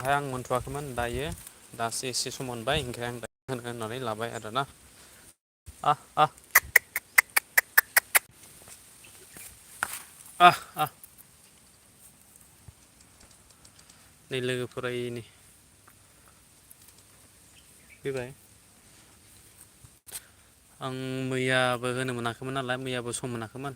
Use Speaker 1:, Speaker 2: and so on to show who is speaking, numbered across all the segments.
Speaker 1: आं मोनथ'वाखैमोन दासो एसे सम मोनबाय ओंखायनो आं होनो होननानै लाबाय आरोना नै लोगोफोरा नै फैबाय आं मैयाबो होनो मोनाखैमोन नालाय मैयाबो सम मोनाखैमोन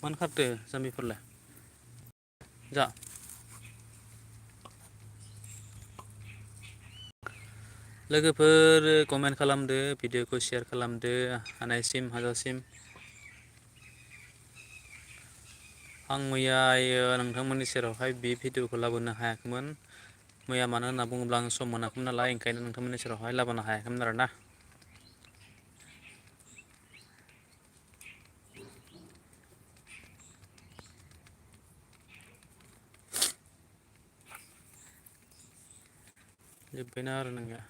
Speaker 1: मानो खारदो जाम्बिफोरलाय जा लोगोफोर कमेन्ट खालामदो भिडिअखौ शेयार खालामदो हानायसिम हाजासिम आं मैया नोंथांमोननि सेरावहाय बे भिडिअखौ लाबोनो हायाखैमोन मैया मानो होनना बुङोब्ला आं सम मोनाखैमोन नालाय ओंखायनो नोंथांमोननि सेरावहाय लाबोनो हायाखैमोन आरोना जोब्बायना आरो नोंनिया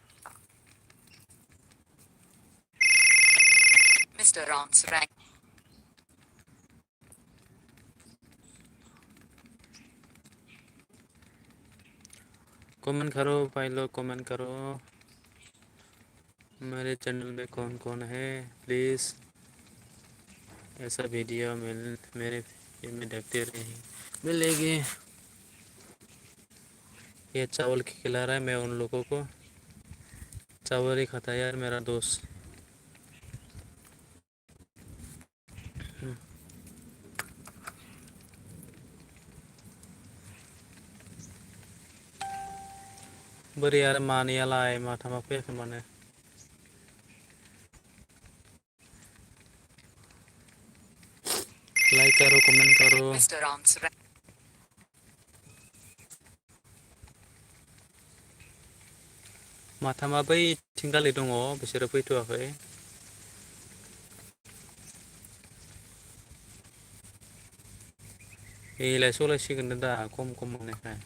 Speaker 1: कमेंट करो भाई लोग कमेंट करो मेरे चैनल में कौन है प्लीज़ ऐसा वीडियो मेरे में देखते रहे मिलेगी ये चावल खिला रहा है मैं उन लोगों को चावल ही खाता है यार मेरा दोस्त बोरै आरो मानैयालाय माथामा फैयाखै माने लाइक करो कमेंट करो माथामा बै थिंगालि दङ बिसोरो फैथ'वाखै एलाय सलायसिगोन दा खम मोननायखाय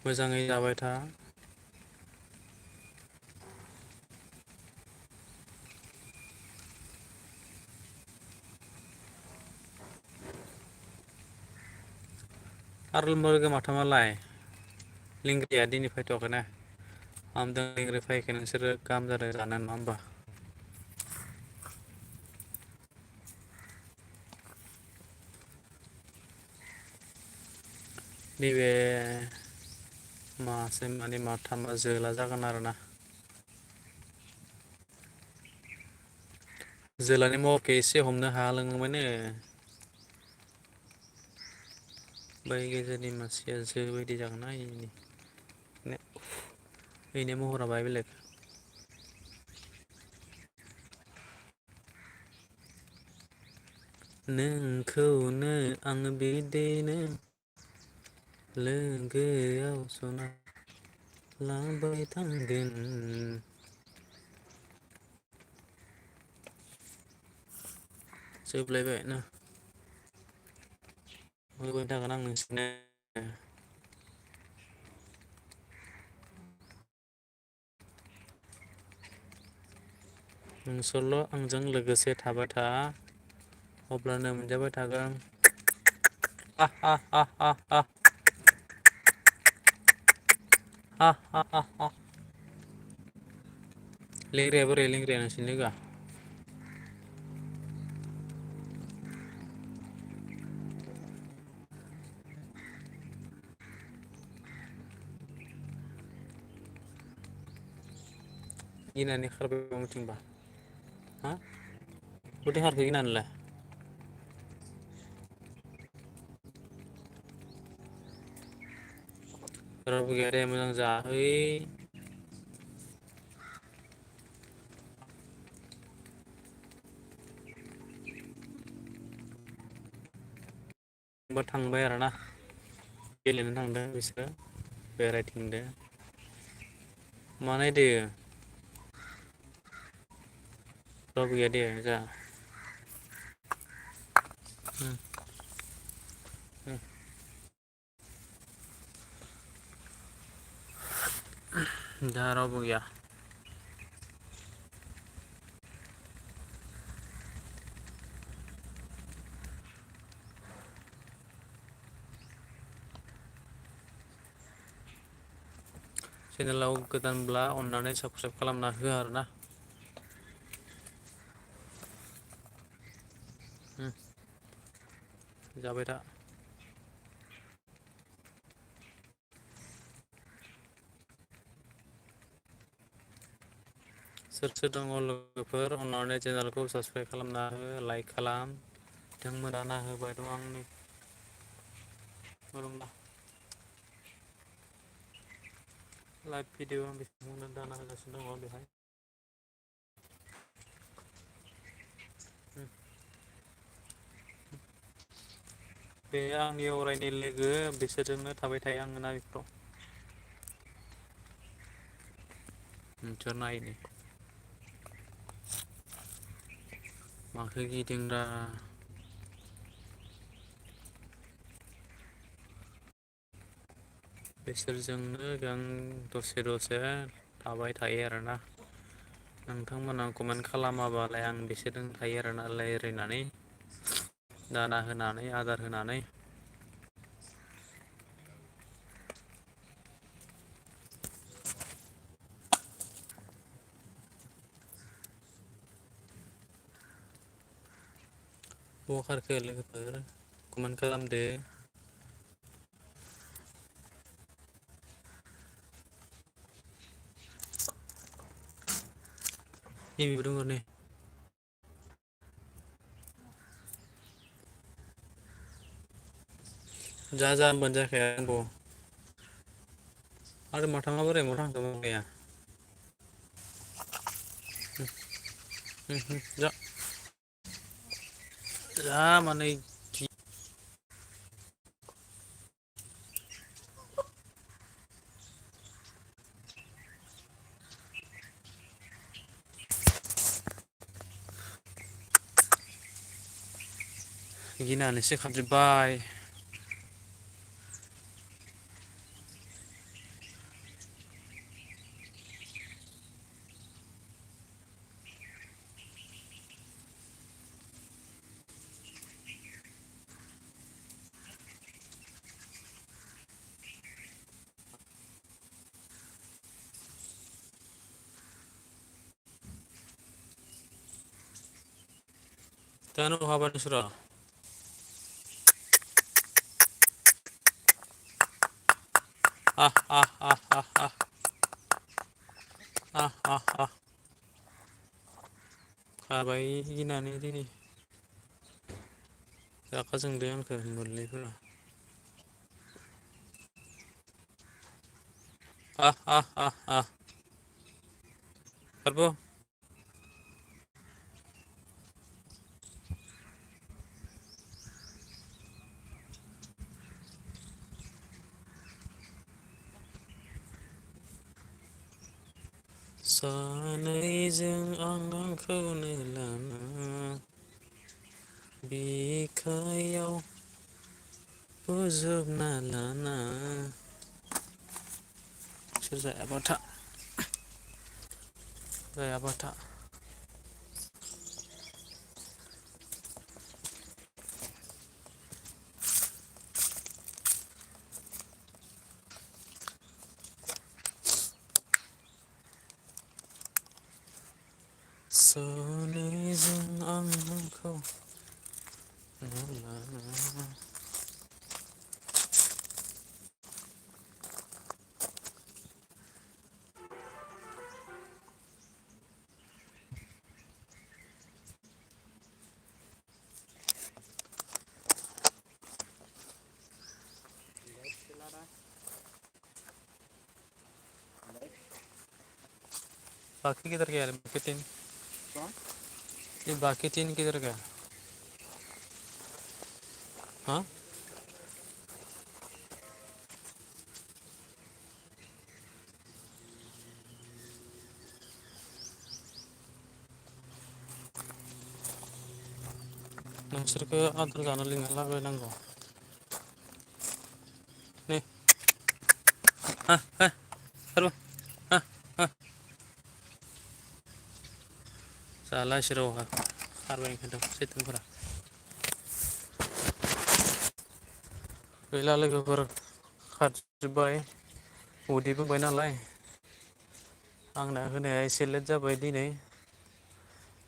Speaker 1: मोजाङै जाबाय था आरो लोगो माथामालाय लिंग्रिया दिनै फैथ'वाखैना हामदों लिंग्रि फैयाखै नोंसोरो गाहाम जादों जानो नङा होमबा नैबे मासे माने माथामा जोला जागोन आरोना जोलानि महरखौ एसे हमनो हालोङोमोन बै गेजेरनि मानसिया जो बायदि जागोन ना इनि महरा बाय बेलेग नोंखौनो आं बिदिनो लोगोआव ज'ना लाबाय थांगोन। जोबलायबाय ना होबाय थागोन आं नोंसोरनो नोंसोरल' आंजों लोगोसे थाबाय था अब्लानो मोनजाबाय थागोन। लेंग्राया बोरै लेंग्राया नोंसिनि लोगोआ गिनानै खारबाय बबेथिंबा हा बबेथिं खारखो गिनानैलाय रावबो गैया दे मोजां जा ओइ थांबाय आरोना गेलेनो थांदों बिसोरो बेरायथिंदों मा नायदो रावबो गैया दे जा दा रावबो गैया चेनेलाव गोदानब्ला अननानै साबसक्राइब खालामना हो आरोना जाबाय था सोर सोर दङ लोगोफोर अननानै चेनेलखौ साबसक्राइब खालामना हो लाइक खालाम बिथांमोना नायहोबाय दं आंनि लाइभ भिडिअ आं बिथांमोननो दाना होगासिनो दङ बेहाय बे आंनि अरायनि लोगो बिसोरजोंनो थाबाय थायो आङो ना बेफोराव नोंसोर नायनि माखौ गिदोंरा बिसोरजोंनो आं दसे दसे थाबाय थायो आरोना नोंथांमोना कमेन्ट खालामाबालाय आं बिसोरजों थायो आरोना रायज्लायनानै दाना होनानै आदार होनानै बहा खारखो लोगोफोर कमेन्ट खालामदो बेबो दङ नै जा होनबानो जाखाया आंखौ आरो माथामआ बोरै बाव थांखो माबाया जा जा माने गिनानैसो खारजोब्बाय दानो बहाबा नोंसोरो खाबाय गिनानै दिनै रागा जोंदों आंखौ मोनलायफोरा Karbo. Saनैजों आं आंखौनो लाना बिखायाव बोजबना लाना सोर जायाबाथा जायाबाथा सानैजों आं आंखौनो लाना बाकी किधर गया बाकी तीन ये बाकी तीन किधर गया हाँ नोंसोरखौ आदार जानो लिंना लाबोनांगौ नै karbo जाला इसोरावहा खारबाय ओंखायनोथ' सैतानफोरा गैला लोगोफोर खारजोब्बाय उदै बुंबाय नालाय आंना होनाया एसे लेट जाबाय दिनै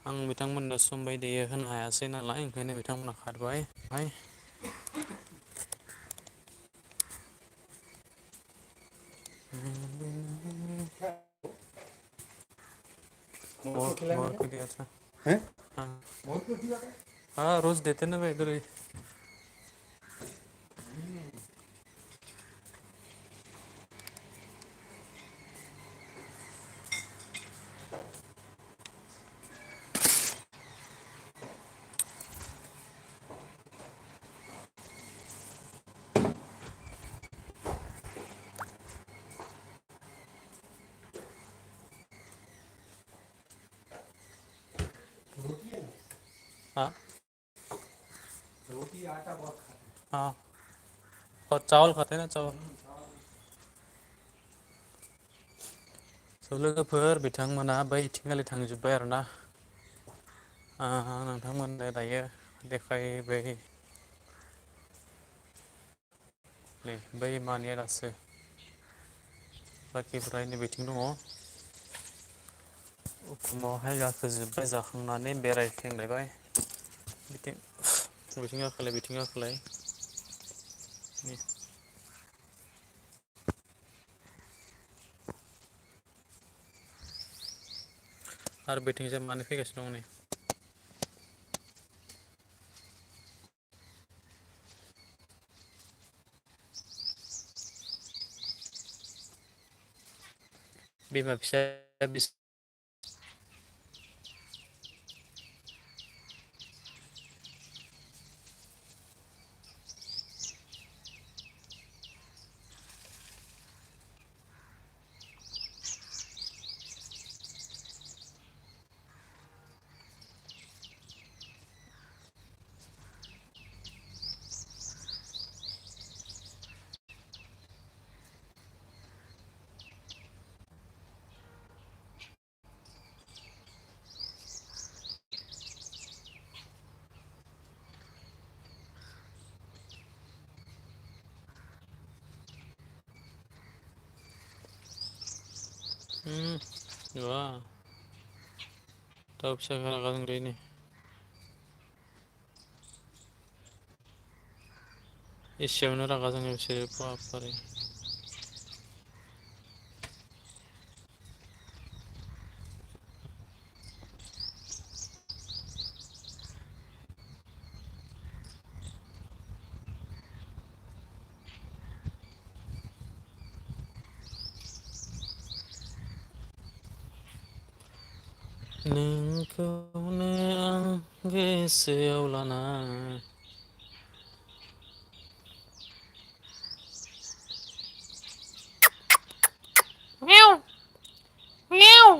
Speaker 1: आं बिथांमोननो सम बायदियै होनो हायासै नालाय ओंखायनो बिथांमोना खारबाय बहुत बढ़िया था हाँ रोज देते ना भाई इधर ही हाँ रोटी आटा बहुत खाते हाँ और चावल खाते हैं ना चावल स' लोगोफोर बिथांमोना बै थिंगालि थांजोब्बाय आरोना नोंथांमोननो दायो देखायबाय नै बै मानिया दासो बाखिफोरा नै बिथिं दङ उखुमावहाय गाखोजोब्बाय जाखांनानै बेरायथिंलायबाय बिथिं बिथिं गाखोलाय बिथिं गाखोलाय आरो बिथिंजाय मानो फैगासिनो दं नै बिमा फिसाया wah tahu bisa kadang-kadang ini एसेयावनो रागा जोङो बिसोरो बापारे नोंखौनो आं गोसोआव लाना मियाव मियाव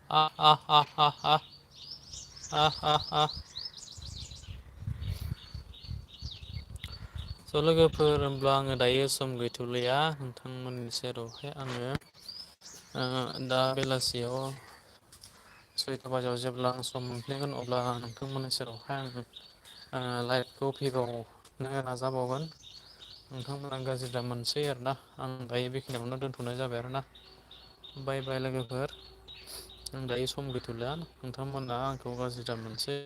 Speaker 1: आ आ आ आ आ आ स' लोगोफोर होमब्ला आङो दायो सम गैथ'लिया नोंथांमोननि सेरावहाय आङो दा बेलासियाव 6टा बाजियाव जेब्ला आं सम मोनफिनगोन अब्ला नोंथांमोननि सेरावहाय आङो लाइभखौ फैबावनो नाजाबावगोन नोंथांमोना गाज्रि दा मोनसै आरोना आं दायो बेखिनियावनो दोनथ'नाय जाबाय आरोना बाय बाय लोगोफोर आं दायो सम गैथ'ला नोंथांमोना आंखौ गाज्रि दा मोनसै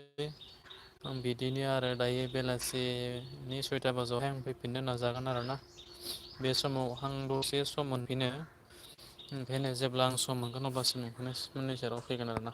Speaker 1: आं बिदिनो आरो दायो बेलासिनि 6टा बाजियावहाय आं फैफिननो नाजागोन आरोना बे समाव आं दसे सम मोनफिनो ओंखायनो जेब्ला आं सम मोनगोन अब्लासो नोंथांमोननि सेराव फैगोन आरोना